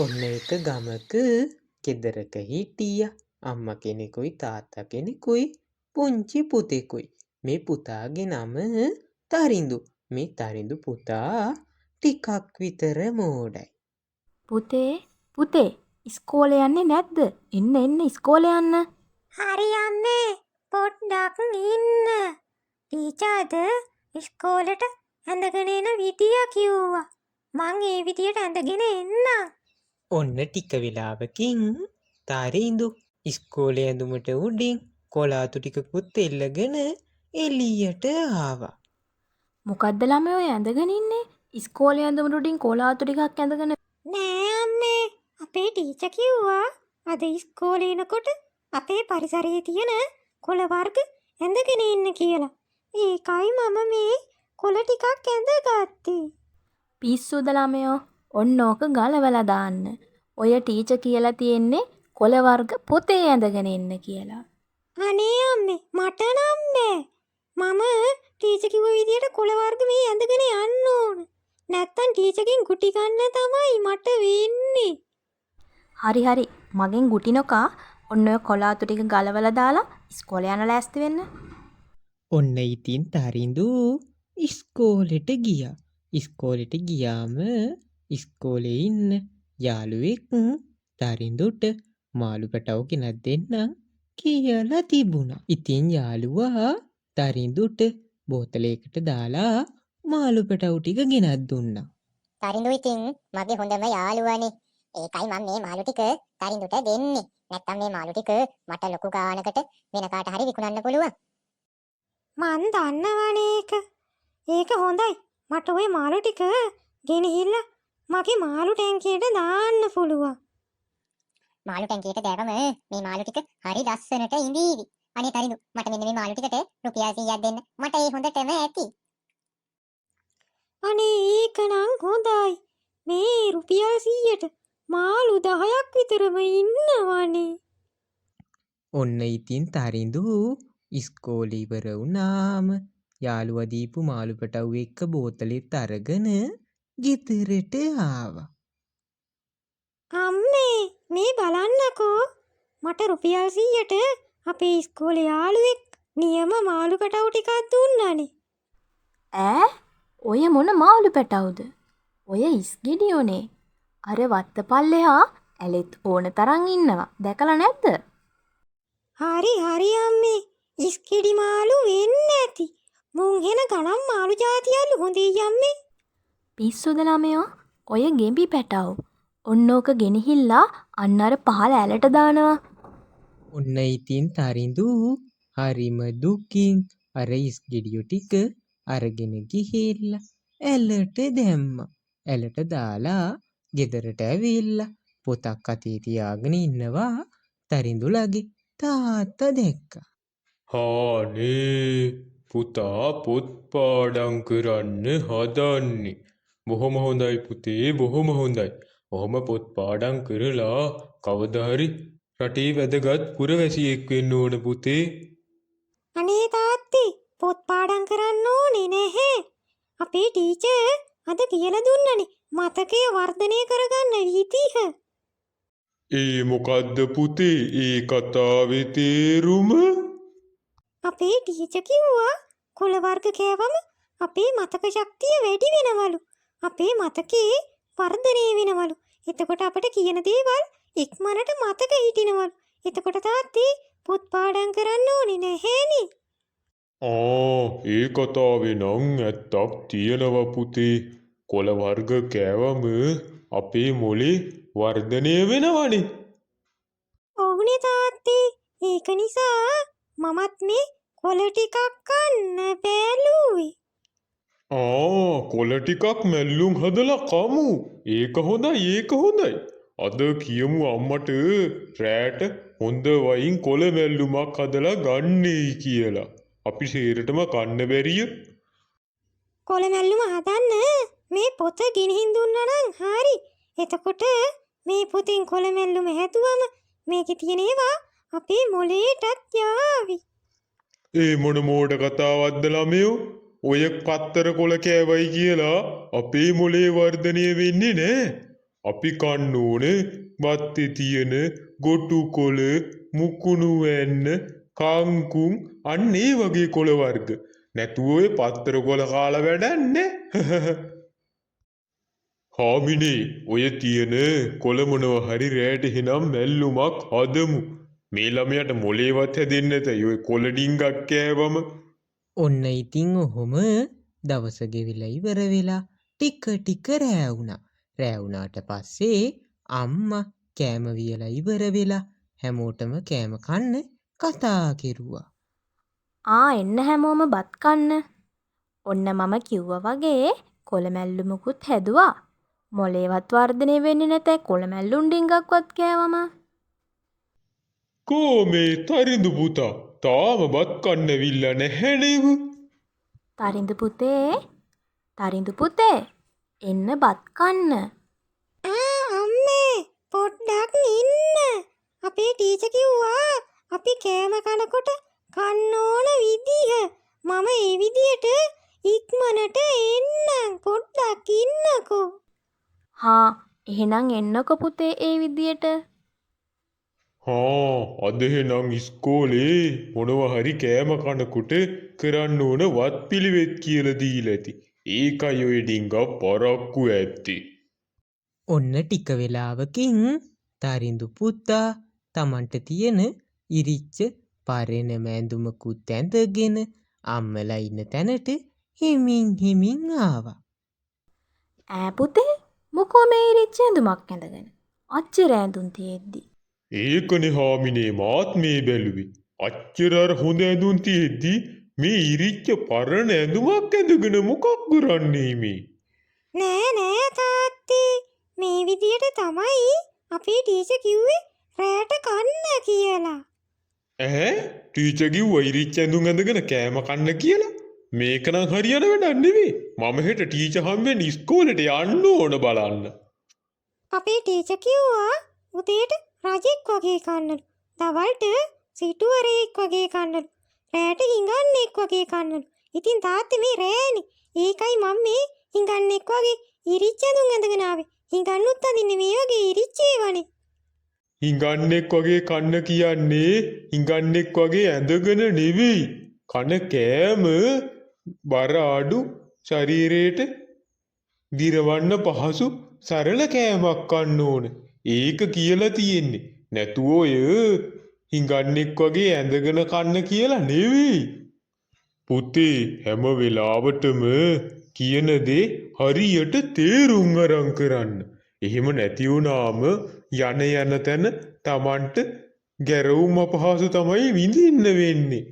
ඔන්න එක ගමක ගෙදරක හිටිය අම්මා කෙනෙකුයි තාත්තා කෙනෙකුයි පුංචි පුතෙකුයි. මේ පුතාගේ නම තරිඳු. මේ තරිඳු පුතා ටිකක් විතර මෝඩයි. පුතේ පුතේ, ඉස්කෝලේ යන්නේ නැද්ද? එන්න එන්න ඉස්කෝලේ යන්න. හරි අම්මේ, පොඩ්ඩක් ඉන්න. ටීචර් අද ඉස්කෝලෙට ඇඳගෙන එන විදිය කිව්වා. මං ඒ විදියට ඇඳගෙන එන්නම්. ඔන්න ටික වෙලාවකින් තරිඳු ඉස්කෝලේ ඇඳුමට උඩින් කොළ අතු ටිකකුත් එල්ලගෙන එළියට ආවා. මොකද්ද ළමයෝ ඔය ඇඳගෙන ඉන්නේ? ඉස්කෝලේ ඇඳුමට උඩින් කොළ අතු ටිකක් ඇඳගෙන. නෑ අම්මේ, අපේ ටීචර් කිව්වා අද ඉස්කෝලේ එනකොට අපේ පරිසරයේ තියෙන කොළ වර්ග ඇඳගෙන එන්න කියලා. ඒකයි මම මේ කොළ ටිකක් ඇඳගත්තේ. පිස්සුද ළමයෝ? ඔන්න ඕක ගලවලා දාන්න. ඔය ටීචර් කියලා තියෙන්නේ කොළ වර්ග පොතේ ඇඳගෙන එන්න කියලා. අනේ අම්මේ, මට නම් බෑ. මම ටීචර් කිව්ව විදියට කොළ වර්ග මේ ඇඳගෙන යන්න ඕන. නැත්තම් ටීචර්ගෙන් ගුටි කන්න තමයි මට වෙන්නේ. හරි හරි, මගෙන් ගුටි නොකා ඔන්න ඔය කොළ අතු ටික ගලවලා දාලා ඉස්කෝලේ යන්න ලෑස්ති වෙන්න. ඔන්න ඉතින් තරිඳු ඉස්කෝලෙට ගියා. ඉස්කෝලෙට ගියාම ඉස්කෝලේ ඉන්න යාළුවෙක් තරිඳුට මාළු පැටව් ගෙනත් දෙන්නම් කියලා තිබුණා. ඉතින් යාළුවා තරිඳුට බෝතලයකට දාලා මාළු පැටව් ටික ගෙනත් දුන්නා. තරිඳු ඉතින් මගේ හොඳම යාළුවානේ. ඒකයි මම මේ මාළු ටික තරිඳුට දෙන්නේ. නැත්තම් මේ මාළු ටික මට ලොකු ගානකට වෙන කාට හරි විකුණන්න පුළුවන්. මං දන්නවනේ ඒක. ඒක හොඳයි. මට ඔය මාළු ටික ගෙනහිල්ලා මගේ මාළු ටැංකියට දාන්න පුළුවන්. මාළු ටැංකියට දැවම මේ මාළු ටික හරි ලස්සනට ඉඳීවි. අනේ තරිඳු, මට මෙන්න මේ මාළු ටිකට රුපියල් 100ක් දෙන්න. මට ඒ හොඳටම ඇති. අනේ ඒක නම් හොඳයි. මේ රුපියල් 100ට මාළු 10ක් විතරම ඉන්නවනේ. ඔන්න ඉතින් තරිඳු ඉස්කෝලේ ඉවර වුණාම යාළුවා දීපු මාළු පැටව් එක්ක බෝතලෙත් අරගෙන ගෙදරට ආවා. අම්මේ, මේ බලන්නකෝ, මට රුපියල් 100ට අපේ ඉස්කෝලේ යාළුවෙක් නියම මාළු පැටව් ටිකක් දුන්නනේ. ඈ, ඔය මොන මාළු පැටවුද? ඔය ඉස්ගෙඩියෝනේ. අර වත්ත පල්ලෙහා ඇලෙත් ඕන තරම් ඉන්නවා. දැකලා නැද්ද? හරි හරි අම්මේ, ඉස්ගෙඩි මාළු වෙන්න ඇති. මුන් හෙන ගණන් මාළු ජාතියලු හොඳේ අම්මේ. පිස්සුද ළමයෝ? ඔය ගෙඹි පැටව්. ඔන්න ඕක ගෙනහිල්ලා අන්න අර පහළ ඇලට දානවා. ඔන්න ඉතින් තරිඳු හරිම දුකින් අර ඉස්ගෙඩියෝ ටික අරගෙන ගිහිල්ලා ඇලට දැම්මා. ඇලට දාලා ගෙදරට ඇවිල්ලා පොතක් අතේ තියාගෙන ඉන්නවා තරිඳුලගේ තාත්තා දැක්කා. හානේ, පුතා පොත් පාඩම් කරන්න හදන්නේ. බොහොම හොඳයි පුතේ, බොහොම හොඳයි. ඔහොම පොත් පාඩම් කරලා කවදා හරි රටේ වැදගත් පුරවැසියෙක් වෙන්න ඕන පුතේ. අනේ තාත්තේ, පොත් පාඩම් කරන්න ඕනේ නැහැ. අපේ ටීචර් අද කියලා දුන්නනේ මතකය වර්ධනය කරගන්න විදිහ. ඒ මොකද්ද පුතේ ඒ කතාවේ තේරුම? අපේ ටීචර් කිව්වා කොළ වර්ග කෑවම අපේ මතක ශක්තිය වැඩි වෙනවලු. අපේ මතකේ වර්ධනය වෙනවලු. එතකොට අපට කියන දේවල් ඉක්මනට මතක හිටිනවලු. එතකොට තාත්තේ පොත් පාඩම් කරන්න ඕනේ නැහැනේ. ආ, ඒ කතාවේ නම් ඇත්තක් තියෙනවා පුතේ. කොළ වර්ග කෑවම අපේ මොලේ වර්ධනය වෙනවනේ. ඔව්නේ තාත්තේ. ඒක නිසා මමත් මේ කොළ ටිකක් කන්න බැලුවේ. ආ, කොළ ටිකක් මැල්ලුම් හදලා කමු. ඒක හොඳයි, ඒක හොඳයි. අද කියමු අම්මට රෑට හොඳ වයින් කොළ මැල්ලුමක් හදලා ගන්නේයි කියලා. අපි සේරටම කන්න බැරිය. කොළ මැල්ලුම හදන්න මේ පොත ගෙනහින් දුන්නා නම් හරි. එතකොට මේ පොතෙන් කොළ මැල්ලුම හැදුවම මේකේ තියෙන ඒවා අපේ මොලේටත් යාවි. ඒ මොන මෝඩ කතාවක්ද ළමයෝ? ඔය පත්තර කොළ කෑවයි කියලා අපේ මොලේ වර්ධනය වෙන්නේ නෑ. අපි කන්න ඕනේ වත්තේ තියෙන ගොටු කොළ, මුකුණු වැන්න, කංකුම් අන්න ඒ වගේ කොළ වර්ග. නැතුව ඔය පත්තර කොළ කාලා වැඩක් නෑ. හාමිනේ, ඔය තියෙන කොළ මොනවා හරි රෑට එහෙනම් මැල්ලුමක් හදමු. මේ ළමයාට මොලේවත් හැදෙන්නේ නැතයි ඔය කොළ ඩිංගක් කෑවම. ඔන්න ඉතින් ඔහොම දවස ගෙවිලා ඉවර වෙලා ටික ටික රෑ වුණා. රෑ වුණාට පස්සේ අම්මා කෑම වියලා ඉවර වෙලා හැමෝටම කෑම කන්න කතා කෙරුවා. ආ, එන්න හැමෝම බත් කන්න. ඔන්න මම කිව්වා වගේ කොළ මැල්ලුමකුත් හැදුවා. මොලේවත් වර්ධනය වෙන්නේ නැතැයි කොළ මැල්ලුම් ඩිංගක්වත් කෑවම. කෝ මේ තරිඳු පුතා තාම බත් කන්න ඇවිල්ලා නැහැ නේව? තරිඳු පුතේ, තරිඳු පුතේ, එන්න බත් කන්න. ආ අම්මේ, පොඩ්ඩක් ඉන්න. අපේ ටීචර් කිව්වා අපි කෑම කනකොට කන්න ඕන විදිහ. මම ඒ විදියට ඉක්මනට එන්නම්, පොඩ්ඩක් ඉන්නකෝ. හා, එහෙනම් එන්නකෝ පුතේ ඒ විදියට. හා, අද එහෙනම් ඉස්කෝලේ මොනවා හරි කෑම කනකොට කරන්න ඕන වත් පිළිවෙත් කියලා දීලා ඇති. ඒකයි ඔය ඩිංගක් පරක්කු ඇත්තේ. ඔන්න ටික වෙලාවකින් තරිඳු පුතා තමන්ට තියෙන ඉරිච්ච පරණ ඇඳුමකුත් ඇඳගෙන අම්මලා ඉන්න තැනට හිමින් හිමින් ආවා. ඈ පුතේ, මොකෝ මේ ඉරිච්ච ඇඳුමක් ඇඳගෙන? අච්චර ඇඳුම් තියෙද්දි. ඒකනේ හාමිනේ මාත් මේ බැලුවේ. අච්චර අර හොඳ ඇඳුම් තියෙද්දි මේ ඉරිච්ච පරණ ඇඳුමක් ඇඳගෙන මොකක් කරන්නේ මේ? නෑ නෑ තාත්තේ, මේ විදියට තමයි අපේ ටීචර් කිව්වේ රෑට කන්න කියලා. ඈ, ටීචර් කිව්වා ඉරිච්ච ඇඳුම් ඇඳගෙන කෑම කන්න කියලා? මේක නම් හරියන වැඩක් නෙවෙයි. මම හෙට ටීචර් හම්බෙන්න ඉස්කෝලේට යන්න ඕන බලන්න. අපේ ටීචර් කිව්වා උදේට රජෙක් වගේ කන්නලු. දවල්ට සිටුවරයෙක් වගේ කන්නලු. රෑට හිඟන්නෙක් වගේ කන්නලු. ඉතින් තාත්තේ මේ රෑනේ. ඒකයි මම මේ හිඟන්නෙක් වගේ ඉරිච්ච ඇඳුම් ඇඳගෙන ආවේ. හිඟන්නුත් අඳින්නේ මේ වගේ ඉරිච්ච ඒවානේ. හිඟන්නෙක් වගේ කන්න කියන්නේ හිඟන්නෙක් වගේ ඇඳගෙන නෙවෙයි. කන කෑම බර අඩු, ශරීරයට දිරවන්න පහසු සරල කෑමක් කන්න ඕන. ඒක කියලා තියෙන්නේ. නැතුව ඔය හිඟන්නෙක් වගේ ඇඳගෙන කන්න කියලා නෙවෙයි. පුතේ, හැම වෙලාවටම කියන දේ හරියට තේරුම් අරන් කරන්න. එහෙම නැති වුණාම යන යන තැන තමන්ට ගැරවුම් අපහාස තමයි විඳින්න වෙන්නේ.